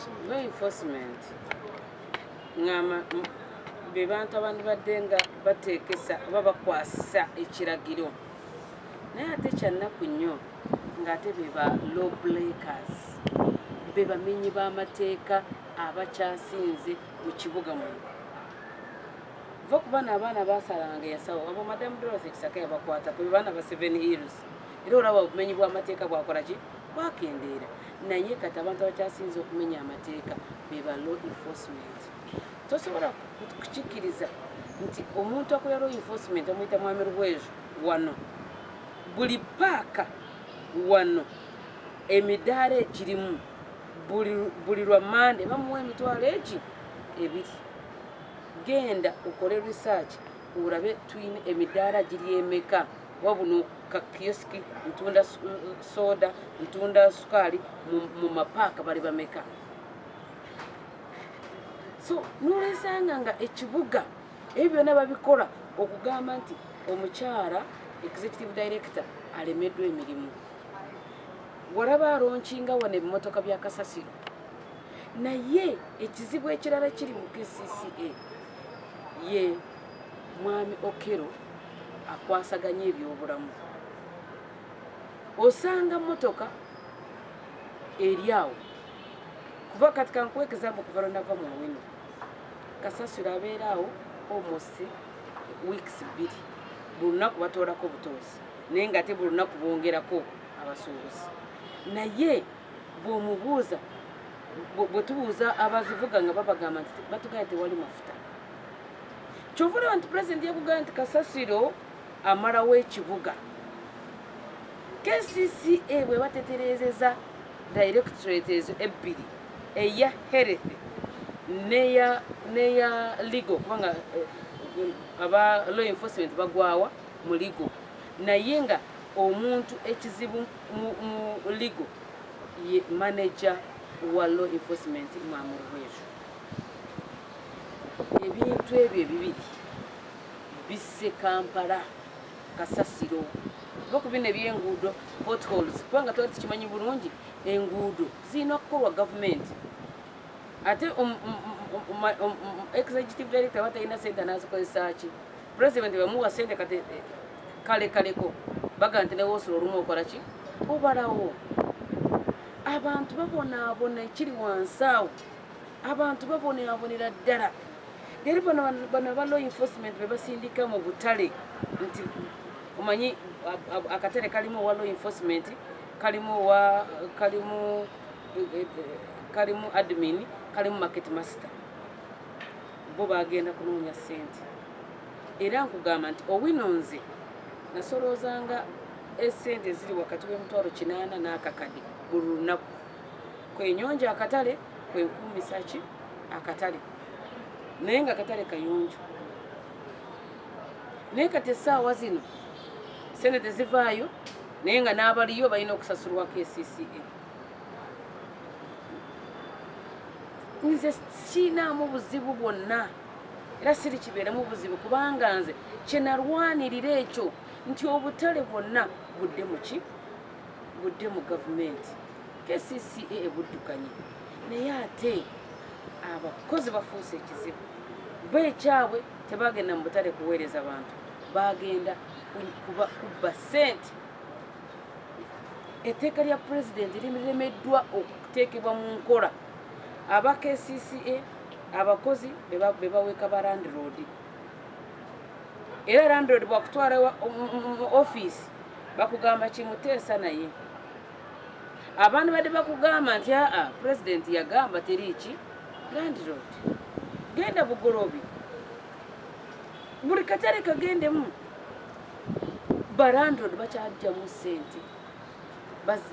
Enforcement. Law enforcement ngamba be bantu abandibadde nga bateekesa oba bakwasa ekiragiro, naye ate kyannaku nnyo ng'ate be ba law breakers, be bamenyi b'amateeka abakyasinze mu kibuga muno. Va ku bano abaana basalanga yasawo abo, Madamu Dorothy Kisaka yabakwatako, be baana ba Seven Hills, era olaba obumenyi bw'amateeka bwakola ki? Bwakendeera. Naye kati abantu abakyasinze okumenya amateeka be ba law enforcement. Tosobola kukikkiriza nti omuntu akolera law enforcement, omuyita Mwami Rwejo, wano buli paaka wano emidaala egirimu buli lwa Mande bamuwa 20,000. Genda okole research olabe tuyina emidaala giri emeka wabuno ka kioski, ntunda soda, ntunda sukaali mu mapaaka, bali bameka? So nolesanga nga ekibuga ebyo byonna babikola okugamba nti omukyala executive director alemeddwa emirimu. Walaba alaunchinga wano ebimotoka bya kasasiro. Naye ekizibu ekirala kiri mu KCCA ye Mwami Okero akwasaganya ebyobulamu. Osanga motoka eri awo kuva kati, kankuwa example, kuva lwenava mu Owino, kasasiro abeera awo almost weeks 2, buli lunaku batoolako butoozi, naye nga ate buli lunaku bongerako abasuubuzi. Naye bw'omubuuza, bwe tubuuza abazivuga nga babagamba nti batugamba tewali mafuta. Kyova olaba nti Pulezidenti yakugamba nti kasasiro amalawo ekibuga. KCCA bwe batetereezeza directorate ezo ebbiri, eya health neya legal, kubanga aba law enforcement bagwawa mu legal, naye nga omuntu ekizibu mu legal ye manager wa law enforcement, Mwami Rwejo. Ebintu ebyo ebibiri bisse Kampala kasasiro. Va ku bino ebyenguudo, potholes, kubanga twali tukimanyi bulungi enguudo zirina kukolwa gavumenti, ate executive director batalina sente anazikozesa ki? President bamuwa sente kati kale kaleko baga nti newoosula olumu okola ki? Obalawo. Abantu babonaabona ekiri wansi awo, abantu babonaabonera ddala. Leero bano aba law enforcement be basindika mu butale nti omanyi akatale kalimu owa law enforcement, kalimu owa kalimu kalimu admin, kalimu market master, bo bagenda kunoonya sente. Era nkugamba nti Owino nze nasoloozanga esente eziri wakati w'emitwalo 800 n'akakadde buli lunaku, kwenyonja akatale, kwenkuumisa ki akatale, naye nga akatale kayonjo. Naye kati essaawa zino sente tezivaayo, naye nga n'abaliyo balina okusasulwa KCCA. Nze siinaamu buzibu bwonna era siri kibeeremu buzibu, kubanga nze kyenalwanirira ekyo nti obutale bwonna budde muki? Budde mu gavumenti, KCCA ebuddukanye. Naye ate abakozi bafuuse ekizibu. Bo ekyabwe tebagenda mu butale kuweereza bantu, bagenda kubba ssente. Etteeka lya Pulezidenti liremeddwa okuteekebwa mu nkola. Aba KCCA abakozi be baweeka ba landlord, era landlord bwakutwala mu ofiisi bakugamba kimuteesa, naye abantu badde bakugamba nti aa, Pulezidenti yagamba teriiki landlord. Genda Bugolobi, buli katale kagendemu, ba landlord bakyajjamu ssente.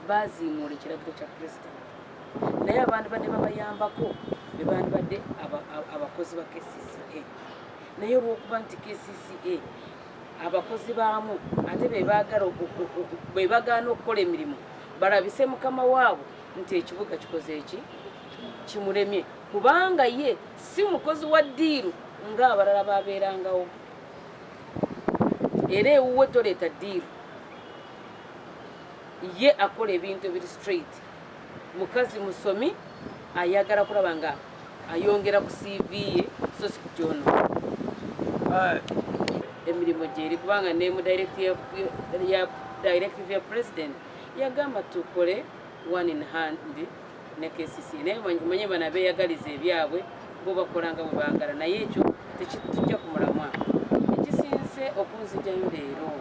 Baziimuula ekiragiro kya Pulezidenti, naye abantu badde babayambako be bandibadde abakozi ba KCCA. Naye olwokuba nti KCCA abakozi baamu ate bebaagala bebagaana okukola emirimu, balabise mukama waabwe nti ekibuga kikoze eki kimulemye, kubanga ye si mukozi wa deal ng'abalala babeerangawo. Era ewuwe toleeta deal, ye akola ebintu ebiri straight. Mukazi musomi. Ayagala kulaba nga ayongera ku CV ye, so si kugyonoona. Emirimu gyeri, kubanga ne mu directive ya president yagamba tukole one in hand ne KCC. Naye manye bano abeeyagaliza ebyabwe bo bakola nga bwe baagala, naye ekyo tekitujja ku mulamwa. Ekisinze okunzijayo leero